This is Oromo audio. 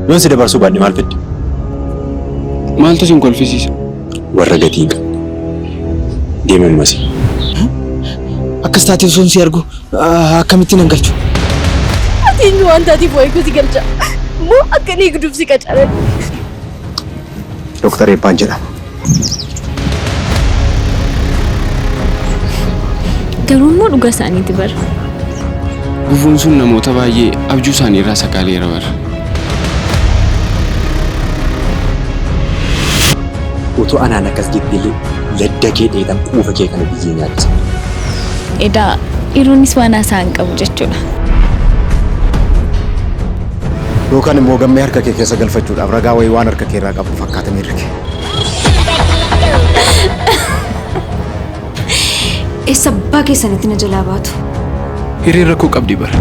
Yoon si dabarsuu baadhe maal fidde? Maaltu sin kolfisiisa? Warra gatii hin qabne. Deemi ammas. Akkas taatee osoon si argu akkamittiin nan galchu? Ati eenyu waan taateef waa'ee koo si galcha? Moo akka inni eegduuf si qacaran? Doktar Eebbaan jedhama. Garuu immoo dhugaa isaaniiti bara. Gufuun sun namoota baay'ee abjuu isaanii irraa sakaaleera bara. Utuu anaan akkas jetteellee ladda kee dheetan quufa kee kana biyyee nyaachisa. Edaa dhiironnis waan haasa'an qabu jechuudha. Yookaan immoo gammee harka kee keessa galfachuudhaaf ragaa wayii waan harka kee irraa qabdu fakkaata miirri kee. Eessa abbaa keessanitti na jalaa baatu? Hireen rakkoo qabdi bara.